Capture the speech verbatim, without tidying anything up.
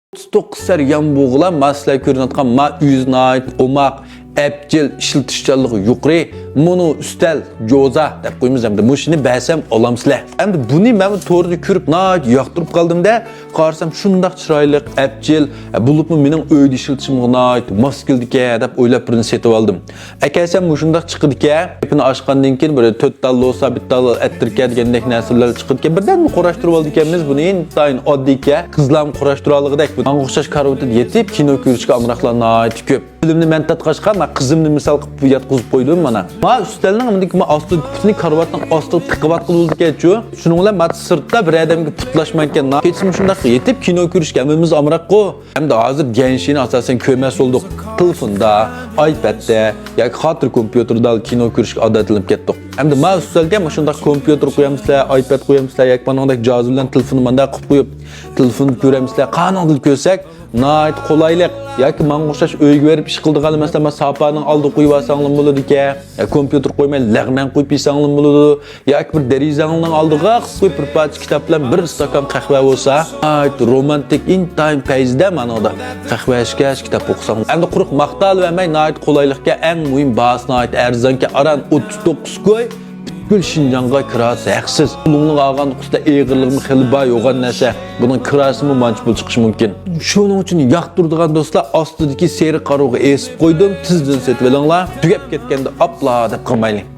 ئوتتۇز توققۇز سەر يامبۇغىلا ما سىلەر كۆرۈنۈۋاتقان ما ئۆزى ناھايىتى ئوماق، ئەپچىل، ئىشلىتىشچانلىقى يۇقىرى، مۇنۇ ئۈستەل، جوزا دەپ قويىمىز ئەمدى. مۇشۇنى بەرسەم ئالامسىلەر. ئەمدى بۇنى مەن توردا كۆرۈپ ناھايىتى ياقتۇرۇپ قالدىم-دە، قارىسام شۇنداق چىرايلىق، ئەپچىل، بولۇپمۇ مېنىڭ ئۆيدە ئىشلىتىشىمغا ناھايىتى ماس كېلىدىكەن دەپ ئويلاپ بىرنى سېتىۋالدىم. ئەكەلسەم مۇشۇنداق چىقىدىكەن. گېپىنى ئاچقاندىن كېيىن بىر تۆت تال لوسا، بىر تال ئەتىركە دېگەندەك نەرسە بىلەن چىقىدىكەن. بىردەملا قۇراشتۇرۇۋالىدىكەنمىز بۇنى، ئىنتايىن ئاددىيكەن. قىزلارمۇ قۇراشتۇرالىغۇدەك. ماڭا ئوخشاش كارىۋىتىدا يېتىپ كىنو كۆرۈشكە ئامراقلار ناھايىتى كۆپ. فىلىمنى مەن تارتقاچقا، مەن قىزىمنى مىسال قىلىپ ياتقۇزۇپ قويدۇم مانا. ما ئۈستەلنىڭ ئەمدىكى ما ئاستىدىكى پۇتىنى كارىۋاتنىڭ ئاستىغا تىقىۋاتقىلى بولىدىكەنچۇ. شۇنىڭ بىلەن ما سىرتتا بىر ئادەمگە پۇتلاشمايدىكەن. كېچىسى مۇشۇنداق يېتىپ كىنو كۆرۈشكە ھەممىمىز ئامراققۇ. ئەمدى ھازىر گەنشىنى ئاساسەن كۆرمەس بولدۇق. تېلېفوندا، ئايپەدتە ياكى خاتىرە كومپيۇتېردا كىنو كۆرۈشكە ئادەتلىنىپ كەتتۇق. ئەمدى ما ئۈستەلگە مۇشۇنداق كومپيۇتېر قويامسىلەر، ئايپەد قويامسىلەر ياكى مانىڭدەك جاھاز بىلەن تېلېفوننى مانداق قىلىپ قويۇپ، تېلېفون كۆرەمسىلەر، قانىڭدىن كۆرسەك، ناھايىتى قولايلىق. ياكى ماڭا ئوخشاش ئۆيگە بېرىپ ئىش قىلىدىغان، مەسىلەن، ما ساپانىڭ ئالدىغا قويۇۋالساڭلىمۇ بولىدىكەن. يا كومپيۇتېر قويماي لەغمەن قويۇپ يېسەڭلىمۇ بولىدۇ. ياكى بىر دېرىزەڭنىڭ ئالدىغا قىلىپ قويۇپ، بىر پارچە كىتاب بىلەن بىر ئىستاكان قەھۋە بولسا، ناھايىتى رومانتىك، ئىنتايىن پەيزىدە مانىڭدا قەھۋە ئىچكەچ كىتاب ئوقۇساڭ. ئەمدى قۇرۇق ماختاۋەرمەي، ناھايىتى قولايلىقكەن، ئەڭ مۇھىم باھاسى ناھايىتى ئەرزانكەن، ئاران ئوتتۇز توققۇز كوي. پۈتكۈل شىنجاڭغا كىراسى ھەقسىز. پۇلۇڭلۇق ئالغاندا ئۇستا ئېغىرلىقىمۇ خېلى بار، يوغان نەرسە. بۇنىڭ كىراسىمۇ مانچە پۇل چىقىشى مۇمكىن. شۇنىڭ ئۈچۈن ياقتۇرىدىغان دوستلار، ئاستىدىكى سېرىق قارىغا ئېسىپ قويدۇم، تېزدىن سېتىۋېلىڭلار. تۈگەپ كەتكەندە ئاپلا دەپ قالمايلى.